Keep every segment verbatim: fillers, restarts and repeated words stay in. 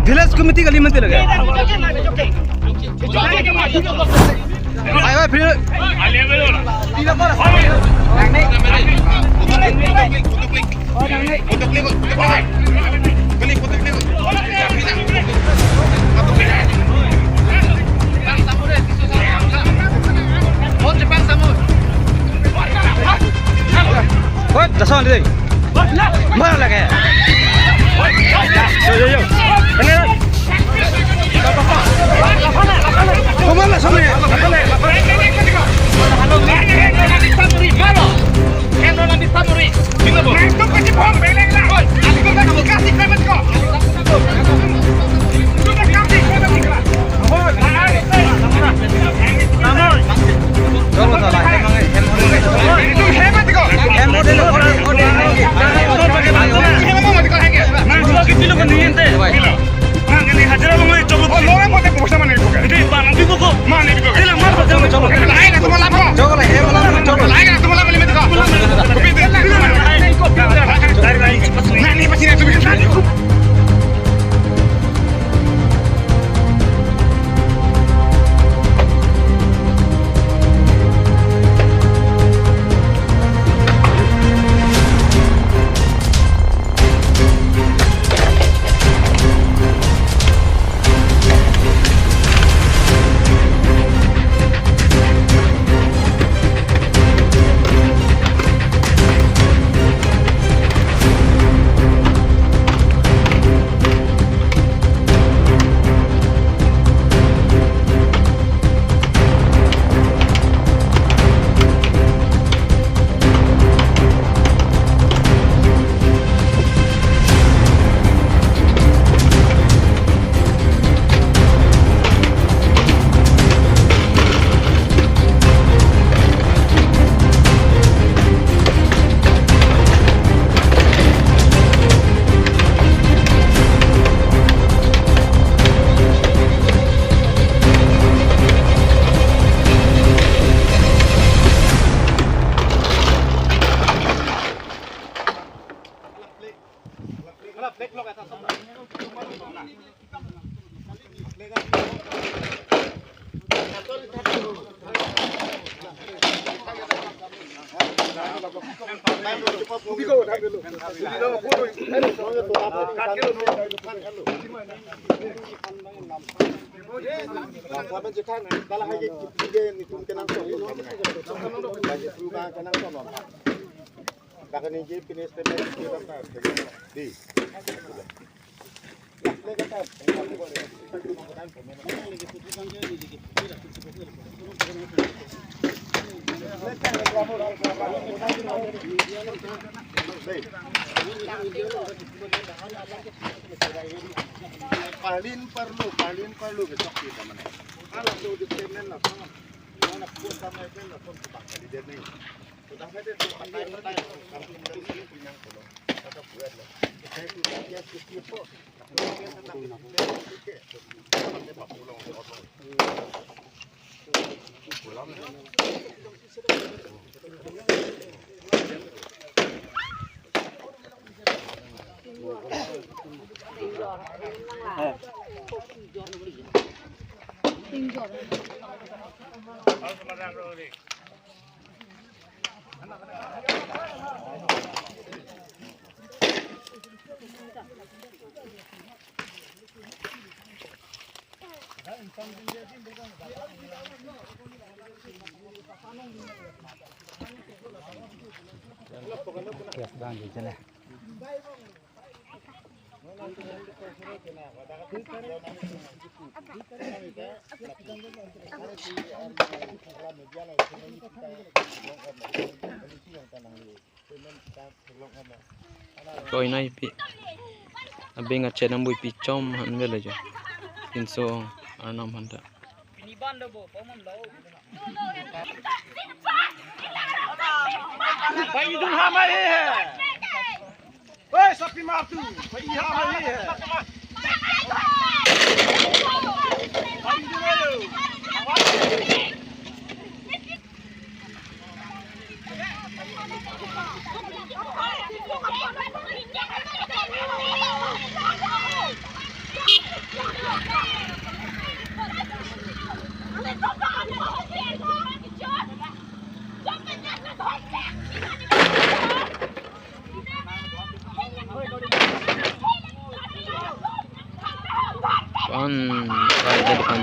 Village committee kali mati lagi. Ayo, ayo, free. Hoi, jason dei. Mana lagi? Yo, yo, yo. Mana? Kemana sana? Cholo, cholo, hem hore, hem hore. Hem hore, hem hore. Nang ini hajira lo mai cholo. Oh, lo mai pote poisa mane ko. Iti pa nang bibo ko. Mane bibo. Ila mar pa cholo, cholo. Lai na tumala ko. Cholo, hem hore, cholo. Lai na tumala ko. Nani pasi na tu. Palin perlu, palin perlu besok kita mana? Kalau tu di payment lah, mana pun sama itu lah pun kita kali dia ni. Sudah ada tu pakai pakai, kampung dari sini punya pulau. Kata buat lah. Saya tu dia sikit tu. Koi nai pi. Abeng achet nang bui pi chom han velo jo. Pinso arnam han ta. Pai idun ha mai he. Oi, sapi matu. Pai ha mai he. Pai idun ha.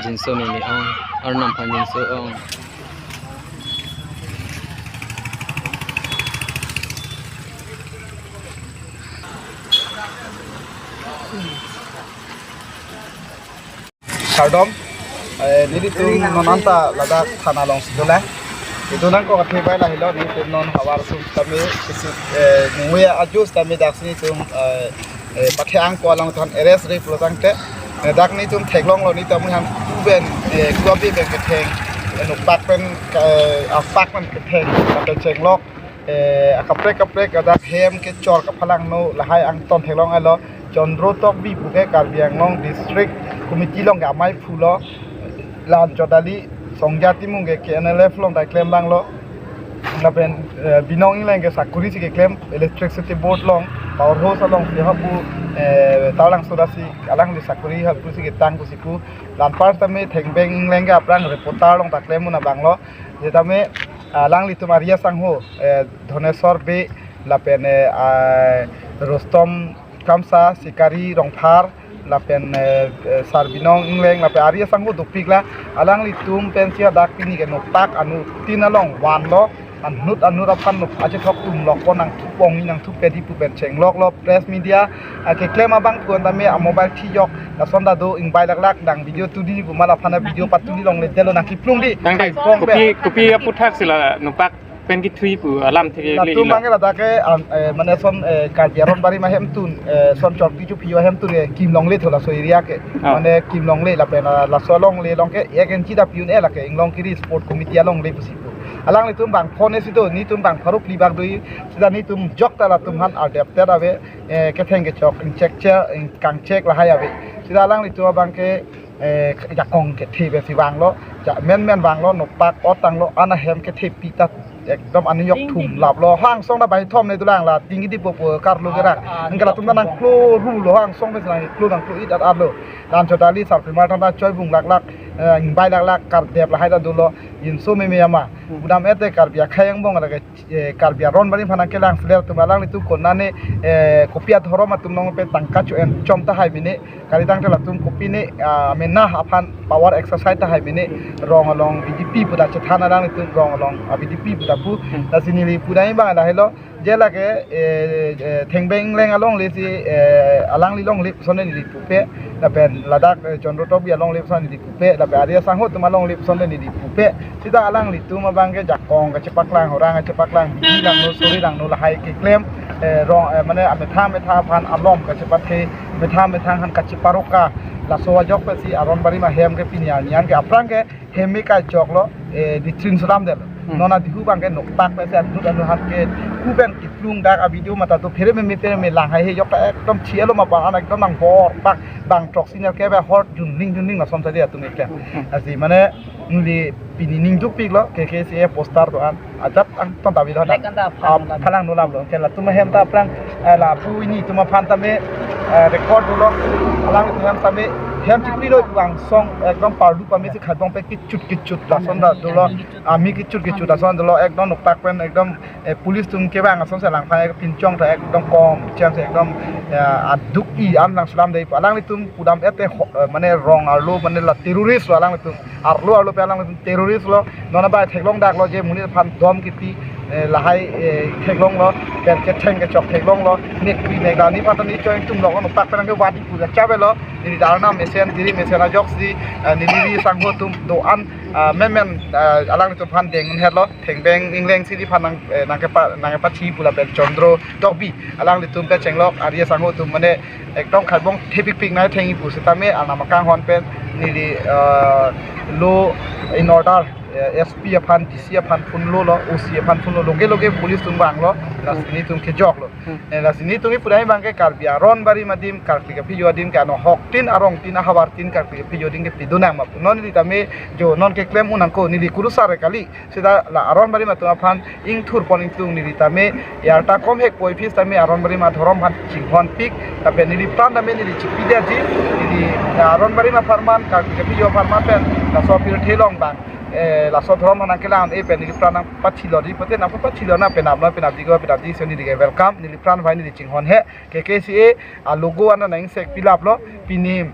Jinso meme ong, Arnam aphan jinso ong. Kardom, eh, nelitum non anta ladak thana alongsi dolang. Itum nangkok athe bai lahelo, nelitum non havar atum tame, isi, eh, nungwe ajus tame daksi nelitum, eh, eh, pathe angko along than arrest ri pulo tangte. Eh, dak nelitum theklonglo nelitum ahan kuben, eh, kuapi pen ketheng, eh, nokpak pen, eh, apak pen ketheng, kachenglok, eh, akaprek kaprek adak hem kechor kaphalangno lahai angton theklong alo. Chandra Tokbi puke Karbi Anglong District Committee along ke amei pulo. La-an chodali Songja Timung ke K N L F along ta klem abang lo. Lapen, eh, Binong Engleng ke sakuri si keklem, electricity board along, power house alongsi hapu, eh, Taralangso dasi alangli sakuri hapu si ketang pusi pu. La-an apar tame Thengbeng Engleng ke aphrang reporter along ta klem un abang lo. Setame, ah, alanglitum Arya Sangho, eh, Dhoneswar Bey, lapen, eh, ah, Rustom Kramsa, Sikari Rongphar, lapen, eh, eh, Sarbinong Engleng, lapen Arya Sangho dopik la, alanglitum pensi hadak pini ke nokpak anuttin along vanlo, anut anut aphan nok achethok tum lokpo, nangthu pongji nangthu pedi pu pen chengloklo press media, ah, keklem abang pu an tame a mobile thijok, lason ta do ingbai laklak, nang video tudi pu ma laphan a video patudi longledetlo, nangkiplung di. Tangte, kong kopi, pen kopi aputhaksi la nokpak pen kethui pu alam thek le latum ilo. Abang ke ladak ke, an, eh, mane son, eh, Karbi aron barim ahemtun, eh, son Chorpi Chuphi ahemtun ke kim longle tho laso area ke. Ah. Mane kim longle lapen, ah, laso longle along ke ek inchi ta pi un-e lake inglong kiri sport committee alongle pusi pu. Alanglitum bang phone si do, nelitum bang pharo phli bak do-i, seta nelitum jok ta latum aphan adapter ave, eh, ketheng kechok, ingchek che, ingkangchek lahai ave. Seta alanglitum abang ke, eh, jakong kethe pensi vanglo, ja menmen vanglo, nokpak otanglo, an ahem kethe pi ta ekdom aniyok thum laplo, hangsong ta bai thom ne dolang la, tinggi di popo karlo kerang. Ah, ah, anke latum ta nangklo rulo, hangsong pensi nangklo nangklo-it at arlo. La-an chodali sarpimar than ta choibung laklak, eh, ingbai laklak, kardep lahai ta dolo, jinso meme ama. Hmm. Pudam ete Karbi akhei angbong lake, eh, Karbi aron barim aphan nangkelang seler atum alanglitum konane, eh, kopi adhorom atum along pen tangka cho-en chom tahai mene, kali tangte latum kopine, ah, mena aphan power exercise tahai mene, rong along B J P pu ta chethan alanglitum rong along, ah, B J P pu ta pu, hmm, lasi neli pudam abang lahelo, je lake, eh, eh, Thengbeng Engleng alongle si, eh, alangli longle puson neli pupe, lapen ladak, eh, Chandra Tokbi alongle puson neli pupe, lapen Arya Sangho atum alongle puson neli pupe. Seta alanglitum abang ke jakong kachepaklang, horang kachepaklang, bidi langno, suri langno lahai keklem, eh, rong, eh, mane amethang amethang aphan alom kachepathe, methang amethang aphan kacheparoka. Laso ajok pensi aron barim ahem ke pini arni an ke aphrang ke hem me kachoklo, eh, ditrin sulam del. Hmm. Non adihu abang ke nokpak pensi anut anut aphan ke kuben kiplung dak a video mata do phere meme phere meme lang hai he jok ta ekdom chielo ma bang an ekdom nang bor pak bang throksi nerkep ahor junling junling lason sadi atum eklem. Hmm. Lasi mane neli pini ning dukpiklo, K K C A poster do-an ajat angton ta bilo hadak. Lek an ta aphan, ah, phalangno laplo. Ke latum ahem ta aphrang, eh, lapu ini atum aphan tame, eh, record dolo. Alanglitum ahem tame hem chipri lo angsong ekdom pardu pame si khadbong pen kichut kichut lason ta dolo. Ami kichut kichut lason dolo, ekdom nokpak pen ekdom, eh, police atum kevang asonsi langphan pinchong ta ekdom kom chance ekdom, eh, aduk-i an nang sulam dei. Alanglitum pudam ete ho-, eh, mane rong arlo mane la terrorist lo alanglitum. Arlo arlo pen alanglitum terrorist lo. Non abai theklong daklo je monit aphan dom kipi, eh, lahai, eh, theklonglo, pen ketheng kechok theklonglo. Nek pi nek da ni patan ni choing tum lo, nokpak pen ke wadi pu ta chabelo. Neli Dharna mesen, diri mesen ajoksi, eh, neli ri sangho atum do-an, ah, menmen, ah, alanglitum aphan deng un hetlo. Thengbeng Engleng si neli aphan nang, eh, nangkepa, nangkepathi pu lapen Chandra Tokbi alanglitum kachenglok, Arya Sangho atum mane ekdom khadbong thepikpik nai thengji pu setame anam akanghon pen neli, eh, law and order, eh, S P aphan, D C aphan phone lolo, O C aphan phone lo, loge loge police atum vanglo, lasi nelitum kejoklo. Hmm. Eh, lasi nelitum ipudai abang ke Karbi aron barim adim, Karbi kaphijo adim ke ano hoktin, arongtin, ahavartin, Karbi kaphijo adim ke pidunang ma pu. Non neli tame jo non keklem un nangkok, neli kurusar kali. Seta la aron barim atum aphan ingthur pon ingtung, neli tame arta kom hek poi phis tame aron barim adhorom aphan chinghonpik, lapen neli pran tame neli chipidetji, neli aron barim apharman, Karbi kaphijo apharman pen laso pirthe along abang, eh, laso dhorom aphan nangkelang-e pen neli pran nangpathilo di pote nangpathilo na penap lo, penapji ko penapji, so neli ke welcome, neli pran aphan neli chinghon he, K K C A a logo an nang sek pilaplo, pini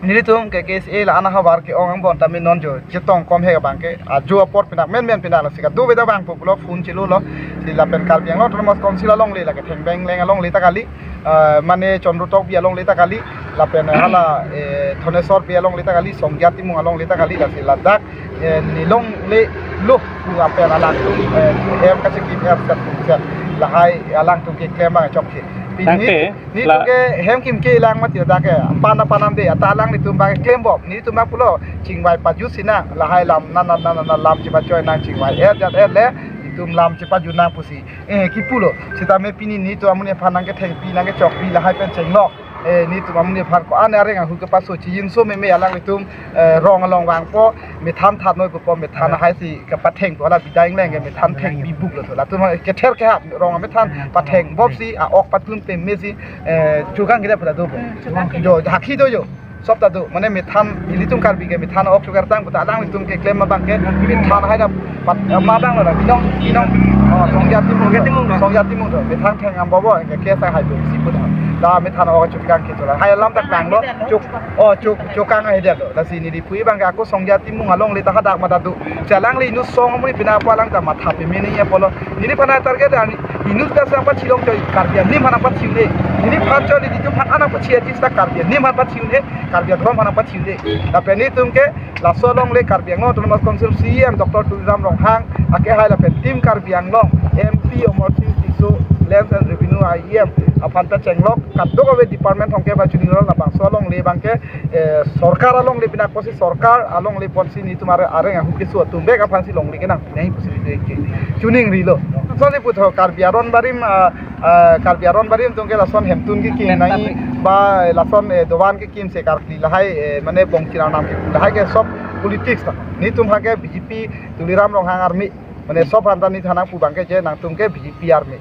Nelitum ke K S A la ana havar ke-ong angbong tame non jo chetong kom he abang ke ajo apor pinak menmen pinak lasi kadokave ta vangpo pulo phone chelo lo. Si lapen Karbi Anglong Autonomous Council alongle la ketheng beng leng alongle ta kali, eh, mane Chandra Tokbi alongle ta kali, lapen hala, eh, Thaneswar Bey alongle ta kali, Songja Timung alongle ta kali, lasi ladak, eh, ne longle lo pu apen alangtum, eh, hem kachekim er set set lahai alangtum keklem abang chokche. Pini tangte, nelitum la- ke hem kim kelang mati dak ke, pan pan amde, ata alanglitum abang klembom, nelitum abang pulo chingvai pajut sinang, lahai lam, na, na, na, na, na, lam chepachoi nang chingvai, eh, jat, eh, le, itum lam chepajut nang pusi, eh, kipulo, sitame pini nelitum amonit aphan nangkethengpi, nangkechokpi, lahai pen chenglok, eh, nelitum amonit aphan ko-an areng ahu kepaso chijinso meme alanglitum, eh, rong along vangpo, methan than noi pupo, methan hai si kepatheng pu hala bidang leng ke methan thengpi buklo to. Latum kether kehap rong amethan patheng bop si a-ok patun peme si, eh, chukang kita pada do bo. Hmm, chukang kita. Jo, hakhi do jo. Sop ta do. Mane methan ilitum Karbi ke methan ok chukar tang puta alanglitum keklem abang ke methan hai da pat, eh, ma abang lo da. Binong, binong. Oh, Songja Timung. Songja Timung do. Songja Timung do. Methan theng am bobo ke kesa hai do si puta. Da methan ok chukang ke chola. Hai lam tak nang lo. Chuk. Oh, chuk, chukang hai dia lo. Lasi neli pui abang ke ako Songja Timung alongle ta hadak mata do. Chelangli inut song amonit pina apo alang ta matha peme ne apolo. Neliphan target ani inut ta sang pachilong choi Karbi anim aphan pachile. Neliphan choi nelitum aphan nangpachi ajis ta Karbi anim aphan pachile. Karbi adhorom aphan nangpachile. Lapen nelitum ke laso alongle Karbi Anglong Autonomous Council C E M Doctor Tuliram Ronghang akehai lapen Team Karbi Anglong M P Amarsing Tisso, Lands and Revenue I E M aphan ta chenglok kadokave department hongke ba chuning rol labangso alongle abang ke, eh, sorkar alongle pinak pusi sorkar alongle ponsi nelitum are areng ahu keso atum bek aphansi longle kenang nai pusi nelitum ke chuning rilo. Soni putho Karbi Aron Barim, ah, ah, Karbi Aron Barim atum ke lason hemtun kekim nai ba lason, eh, dovan kekim se karkli lahai, eh, mane bongchir anam kepu lahai ke sob politics ta. Nelitum ha ke B J P Tuliram Ronghang army. Mane sob aphan ta neli thanang pu abang ke je nangtum ke B J P army.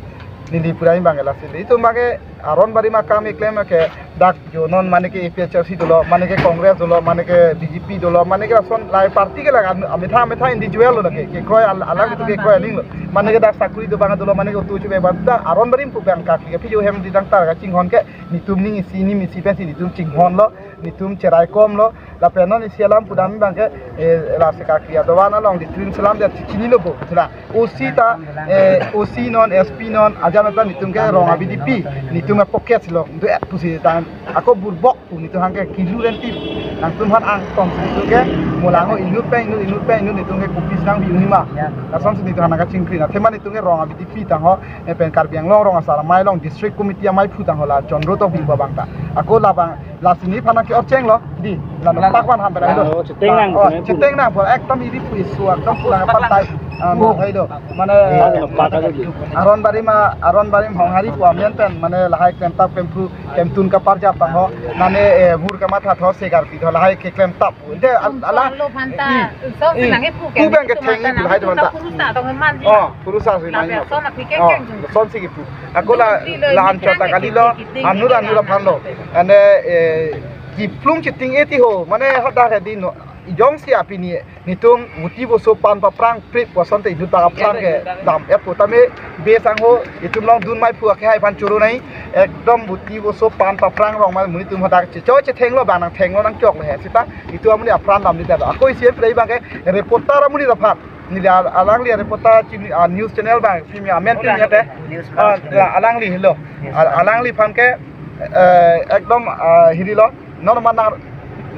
Neli purai abang ke lasi. Nelitum abang ke Aron Barim akam keklem ke dak jo non mane ke A P H L C dolo, mane ke Congress dolo, mane ke B J P dolo, mane ke lason lahai party ke laga ametha ametha individual lo lake. Kekroi al-, alang itu kekroi aling lo. Mane ke dak sakuri do abang dolo, mane ke utu chupe abang ta Aron Barim pu abang kak ke phi jo hem di dang tar kachinghon ke nelitum ning isi ning isi pensi nelitum chinghon lo, nelitum cherai kom lo. Lapen non isi alam pudam abang ke, eh, la se karkli adovan along di trin selam dia chinilo bo, sila. O C ta, eh, O C non, S P non, ajan ata nelitum ke rong a-V D P, nelitum ke pocket lo, nelitum et pusi tang, ako burbok pu nelitum hang ke kilu renti, nangtum aphan angtong si nelitum ke, molang o inut pen inut, inut pen inut, nelitum ke kopis nang biuni ma. Lason si nelitum aphan nangkachingkri na, athema nelitum ke rong a-V D P tang ho, eh, pen Karbi Anglong rong asar amei along district committee amei phu tang ho la, Chandra Tokbi abang ta. Ako labang, lasi neliphan nangke-orcheng lo, di, la, la, pak wan ham pera la, lo. Oh, cheteng nang, oh, cheteng nang, ekdom iri pu isu, ekdom pulang apa tai, ah, mo hai lo. Mane, la, la, pak aja di. Aron Barim ma, Aron Barim hong hari pu amen pen, mane lahai klemtap klemthu, klemtun kaparjap tang ho, mane, eh, bur kamatha tho se karkli tho, lahai keklem tap. Ente al-, ala, lo phanta, i, so i, sinang ipu pu ke, bang ke itu theng mata ipu nang hai itu mata. Purusa tong man. Oh, purusa si lapen nang. So nak pikir. Oh, keng jung. Son si kipu. Ako la, dun pri lo, la ini anchot kang ta kali lo, ini kiti, anura, ini anura kang phan lo. Ane, eh, kiplung chiting eti ho, mane hadak ke di no, ijong si apini, nelitum buti boso pan paphrang, prip boson te inut ta aphrang ke, dam ep ko tame, be sang ho, itum long dun mai phu akehai aphan choro nai, ekdom buti boso pan paphrang rong ma, nelitum hadak che, cho chetheng lo, bang nangtheng lo, nangchok lo he, sita, itum amonit apran dam ni ta lo. Ako isi em play abang ke, reporter amonit aphan. Neli al-, alangli reporter chini, ah, news channel abang, pimi amen pimi ate. News. Ah, la, alangli lo. News. Al-, alangliphan ke, eh, ekdom, ah, hiri lo. Non man nang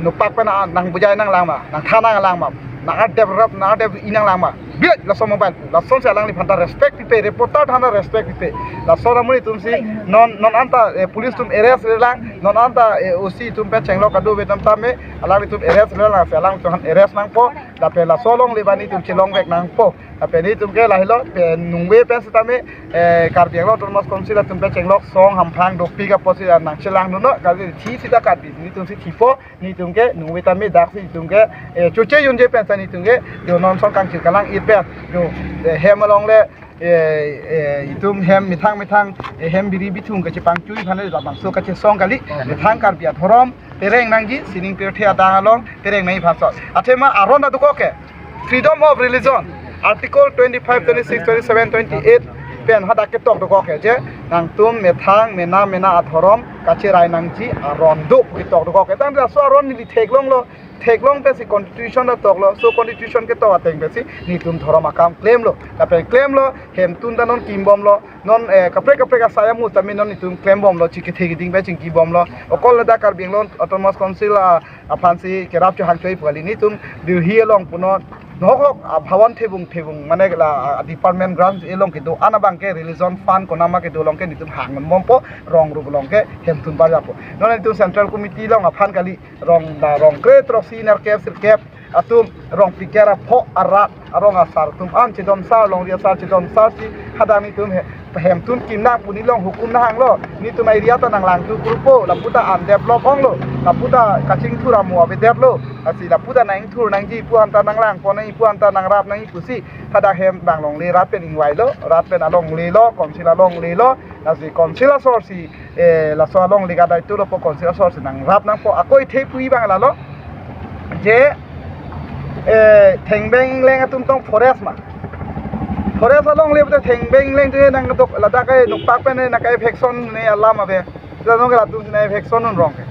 nopak pen, ah, nangbujai nanglang ma, nangthan nanglang ma, nang adep rap, nang adep inanglang ma. Biar laso mobile, lason si alangliphan ta respect pipe, reporter aphan ta respect pipe. Lason amonit atum si, non, non anta, eh, police atum arrest le lang, non anta, eh, O C atum pen chenglok kadokave atum tame, alanglitum arrest le lang, si alanglitum aphan arrest nangpo. Lapen laso alongle abang nelitum chelongvek nangpo. Lapen nelitum ke lahelo, pen nungve pen sitame, eh, Karbi Anglong Autonomous Council atum pen chenglok song hamphang dopik apotsi nangchelang dunlo, kali thi sita kadi, nelitum si thipo, nelitum ke nungve tame dak si nelitum ke, eh, choche junje pen sa nelitum ke, jo non song kangchir kalang-it pen, jo, eh, hem along le, eh, eh, itum hem methang methang, eh, hem biri bithung kachepangchui aphan le labangso kachesong kali, methang Karbi adhorom, tereng nangji, sining pirthe adang along, tereng nangji aphan so. Athema aron aduk ke, freedom of religion, Article twenty-five, twenty-six, twenty-seven, twenty-eight, pen hadak ketok duk ke je, nangtum methang, mena, mena adhorom, kacherai nangji aron do pu ketok dokok. Ketang laso aron neli theklonglo, theklong pensi constitution ta toklo, so constitution ketok ateng pensi netum dhorom akam klemlo. Lapen klemlo, hemtun ta non kimbomlo, non, eh, kaprek kaprek asai amu tame non netum klembomlo, chikithe kiding pen chingkibomlo. Okol ladak Karbi Anglong Autonomous Council, ah, aphansi kerap chohang choi pu kali, netum Delhi along punon nohok hok, ah, bhawan thebung thebung, mane la, ah, department grounds along kedo-an abangke religion fund konama kedo along ke netum hang bompo, rong rup along ke hemtun barjapo. Non netum Central Committee along aphan kali, rong da rong kre throksi nerkep sirkep atum, rong phlikep ra pho arat arong asar atum an chedon sar, longri asar chedon sar si hadak netum he, hemtun kimnang pu nelong hukum nahanglo. Netum area ta nanglangthu kurpo, lapu ta undevelop onglo, lapu ta kachingthur amu avedetlo. Lasi lapu ta nangthur nangji pu anta nanglangpon nangji pu anta nangrap nangji pusi hadak hem bang longle, rat pen ingvailo, rat pen alonglelo, council alonglelo. Lasi council asor si, eh, laso alongle kadai tu lapu council asor si nangrap nangpo. Ako ithe pu-i abang lalo je, eh, thengbeng ingleng atum tong forest ma, forest alongle pute thengbeng ingleng tu nangdok ladak ke nokpak pen nangke eviction ne alam ave. Sila nong ke latum si nang-eviction un rong ke.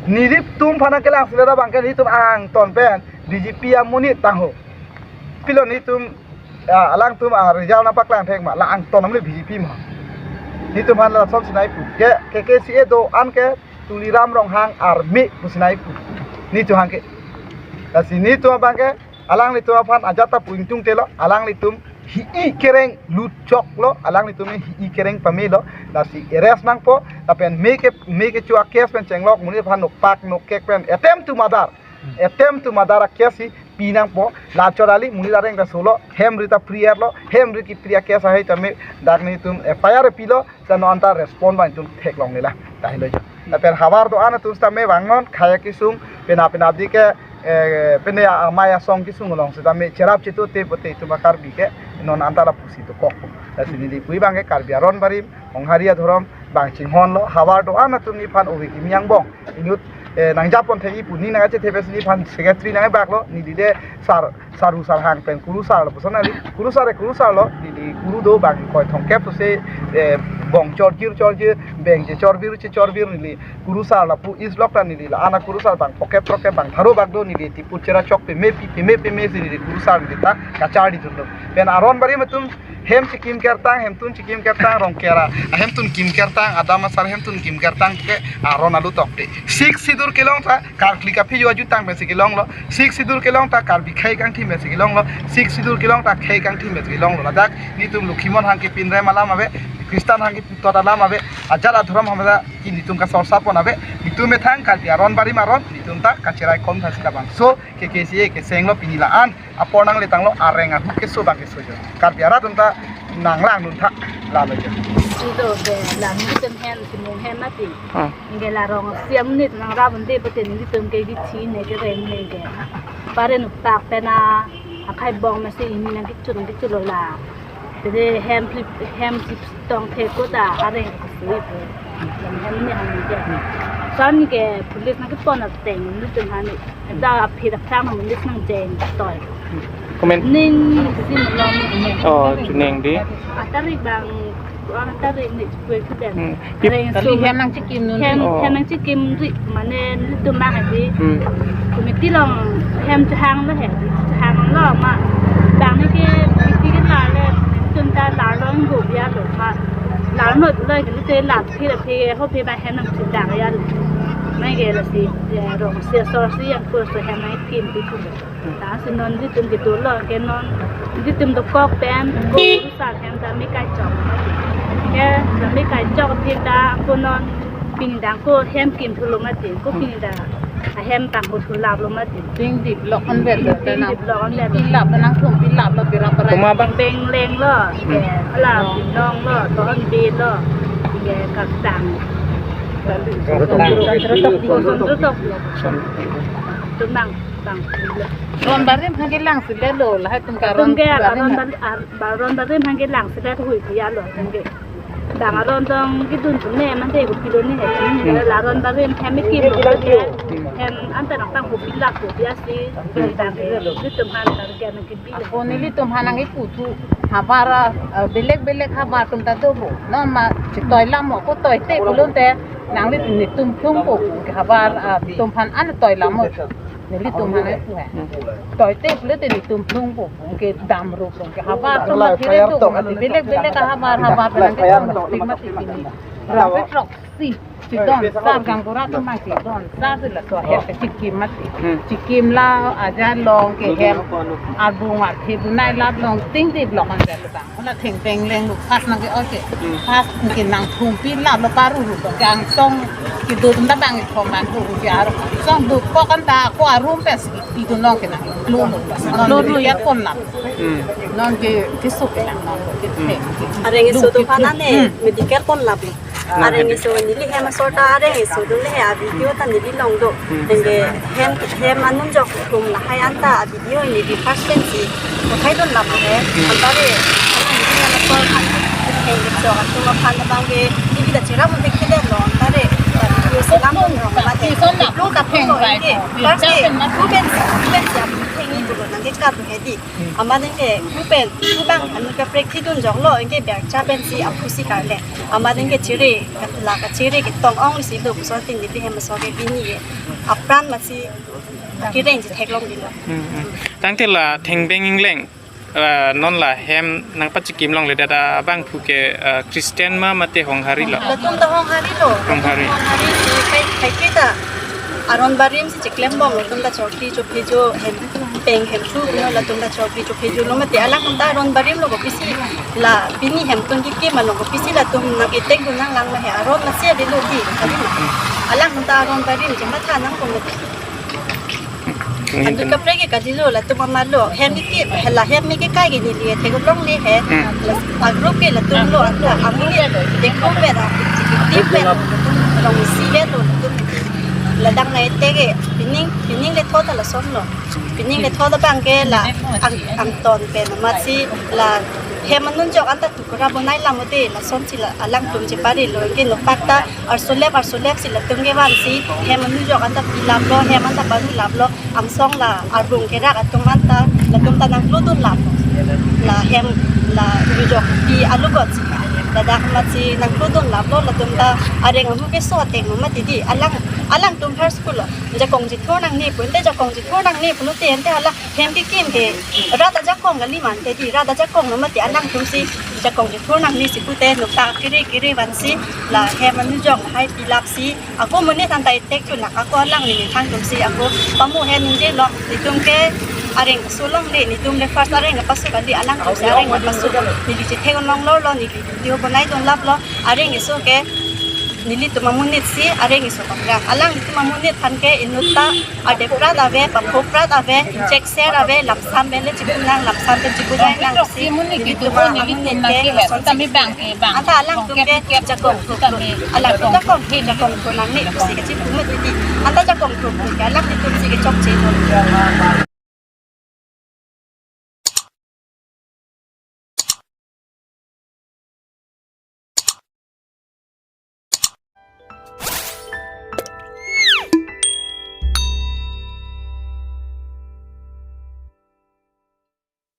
Nelitum aphan nangkelang sila abangke netum angton pen B J P amonit tangho. Pilo netum, ah, alangtum, ah, result nangpaklang thek ma, la angton namli B J P ma. Netum aphan lason si nai pu. Ke, K K C A do-an ke Tuliram Ronghang army pusi nai pu. Netum aphan ke. Lasi netum abangke, alanglitum aphan ajat ta pu ingtungtelo, alanglitum hi-i kereng lutchoklo, alanglitum hi-i kereng pamelo. Lasi arrest nangpo, lapen me ke, me kecho a-case pen chenglok, monit aphan nokpak nokek pen attempt to murder. Attempt to murder a-case si pi nangpo, la chorali monit areng ta solo, hem ri ta pri-erlo, hem ri kipri a-case ahai tame, dak netum F I R pilo, sa non anta respond abang netum theklongle la, tahai lo jo. Lapen havar do-an atum sitame vangnon, khei akesung, pena pena di ke, eh, pene amei asong kesung along sitame cherap chetu te pote itum a-Karbi ke, non anta lapusi dokok. Lasi neli pu-i abangke Karbi aron barim, Honghari adhorom, bang chinghonlo, havar do-an atum nephan ove kimi angbong inut, eh, nangjapon thek-i pu ne nangkachethe pensi nephan secretary nangbaklo, neli de sar, saru sarhang pen kurusar lo puson neli, kurusar e kurusar lo, neli kuru do bang ingkoi thomkep pusi, eh, bong chorjir chorjir, beng chechorbir chechorbir neli kurusar lapu East Block ta neli la-an akurusar bang phokep throkkep bang tharo bak do, neli tiput chera chok peme pi, peme peme si neli kurusar neli ta kacharli dunlo. Pen aron barim atum hem chikim kertang, hemtun chikim kertang, rong kera, hemtun kim kertang, adam asar hemtun kim kertang ke aron alu tokte. Sixth Schedule kelong ta, karkli kaphi yo ajutang pensi kelonglo. Sixth Schedule kelong ta, Karbi khei kangthim pensi kelonglo. Sixth Schedule kelong ta, khei kangthim pensi kelonglo. Ladak netum Lokhimon hang kepin rem alam ave, Christian hang kepin tot alam ave, ajat adhorom hamada ke netum kasorsapon ave. Netum methang Karbi aron barim aron, netum ta kacherai kom thasi labangso K K C A kesenglo pini la-an apor nangletanglo, areng ahu keso bang keso jo. Karbi arat atum ta nanglangdun tha lalo jo. Silo ke lang netum hem, simung hem mati. Ah. Nge la rong siam nit nangrap unde pute netum ke gichi ne kereng ne ke. Pare nokpak pena akhei bong masi ini nangkichun nangkichun lo la. Tede hem phli, hem phli tong thek ko ta areng sui pe. Hem ne ham ke. Son ke police nangkepon ateng netum hani. Da aphi da sang ham police nangjeng toi. Komen. Ning si malom. Oh, chuneng di. Atarik bang, atarik ni kue kuden. Hmm. Areng kali so hem nangchikim nun. Hem, oh, hem nangchikim ri, mane netum bang adi. Hmm. Committee along hem chehanglo he, chehanglo ma. Bang ni ke, piti ke la le, netum ta la long go bia lo ma. La not lo ke te la phi la phi ho phi ba hem nangchidang ya lo. Mai ke lasi, ya, rong si asor si yang ko so hem nangkim pi pu. Lasi non netum kedolo ke non netum dokok pen kurusar hem ta me kaichok. Ke ta me kaichok aphi ta ko non pini dang ko hem kimthulo mati, ko pini dang ahem tang ko thulaplo mati. Ping develop an vet. Ping develop an vet. Pilap nangtum pilaplo pira pira. Kuma bang. Beng lenglo, hmm, ke hala, oh, pinonglo, tohon belo, ke kaktang. Kosong rutok. Tumang. Bang. Ron barim hage lang sile lo, lahai tum ka ron. Tum ke barim aron ha-, bar-, ar-, bar-, ron barim hage lang sile hui pia lo, tum ke. Bang aron dong kidun tum ne, mande ko pilo ne he. Hmm. La ron barim hem kim lo ke. Hem anta nang tang ko pilak ko pia si. Bang ke, tum han tar ke nang kipi. Ako nelitum aphan nangkipu thu. Havar, eh, belek belek havar atum ta dopo. Non ma chitoi lam mo ko toi te kulun te. Nangli netum plung po ke havar atum aphan an toi lamo. Nelitum aphan pu he. Toi te pule te netum plung po ke dam ro po ke havar atum aphan tum belek belek havar havar belek tum mati mati pini. Rapi trok si. Chidon sar gaonbura atum abang chidon sar si laso ahem ke chikim mati. Hmm. Chikim la aja long ke hem. Arbung arthe bunai lap long ting di blok an jalo bang. Hala thengpeng lenglo first nangke-oi ke. Hmm. First ke nangthumpi lap lo paru ru lo gangsong kedo atum ta bang ithom man ru ke aro. Song dokok an ta ko arum pes idun long ke nang. Lo lo. Lo ru ya kon lap. Hmm. Non ke kisuk ke nang non ke. Hmm. Theng. Areng iso do phan ane, hmm, medical kon lap. Areng iso neli hem asor ta areng iso do le a video ta neli long do. Hmm. Anke hem hem anun jok tum lahai an ta a video neli first pen si kothai dun lap he. Hmm. Anta re, anta neli hem asor kan hem jok atum aphan abang ke neli ta cherap un thekthedet lo anta re. Video si lam dun lo mate. Lo ka theng lo ke. First ke tu pen tu pen si a theng ni tu lo nangke ka tu he di. Amat nangke tu pen tu bang anu kaprek thidun jok lo, anke bercha pen si aphu si karle. Amat nangke chere, la kachere ketong ong si do puson tin di hem asor ke pini ke. Apran masi kireng si theklong di lo. Hmm, hmm. Tangte la Thengbeng Engleng, ah, non la hem nangpachikim longledet abangphu ke, ah, Christian ma mate Honghari lo? Latum ta Honghari lo. Honghari. Honghari si kai kai kita. Aron barim si chiklem bom latum ta chokri chophejo hem peng hem thu no latum ta chokri chophejo lo mate alang ta aron barim lo ko pisi la pini hem tun kikim along ko pisi latum nang etek gun nanglang ma he aron masi adi lo di. Alang ta aron barim je matha nang ko lo. Adu kaprek ke kajilo latum amat lo hem ke hela hem ke kai ke neli theklong le he. Hmm. La a group ke latum lo anta amonit dekho pe ra tip pe long si le lo latum. Ladak nai te ke pining pining le tho ta lason lo. Pining le tho ta bang ke la ang angton pen amat si la hem anun jok anta tukra bonai lam te lason si la alangtum chepare lo ke nopak ta arsulep arsulep si latum ke van si hem anun jok anta pilap lo hem anta paru lap lo angsong la arbung kerak atum anta latum ta nangkludun lap la hem la anun jok pi alugot si ladak amat si nangkludun lap lo latum ta areng amu ke so ateng mati di alang alangtum har school lo jakong jithor nangne pu ante jakong jithor nangne pulote ante hala hem kekim ke rat ajakong kali mante di rat ajakong lo mati alangtum si jakong jithor nangne si pute nokta kiri kiri van si la hem anun jok hai pilap si ako monit than tai tek tu lak ako alang ni thang tum si ako pamu hem ningje lo netum ke areng sulong le netum le first areng pasu kali alangtum si areng pasu neli chethek long lo lo neli video bonai dun lap lo areng iso ke nelitum amonit si areng iso panggang alang netum amonit than ke inut ta adep rat ave, paphok rat ave, injek ser ave, lamsam pen le chipu nang, lamsam pen chipu nang nang si, nelitum amonit ke lason si. Anta alangtum ke jakong thuk thuk, alangtum jakong thuk jakong thuk nangne si kechipu mati di, anta jakong thuk thuk ke alangtum si kechokche lo.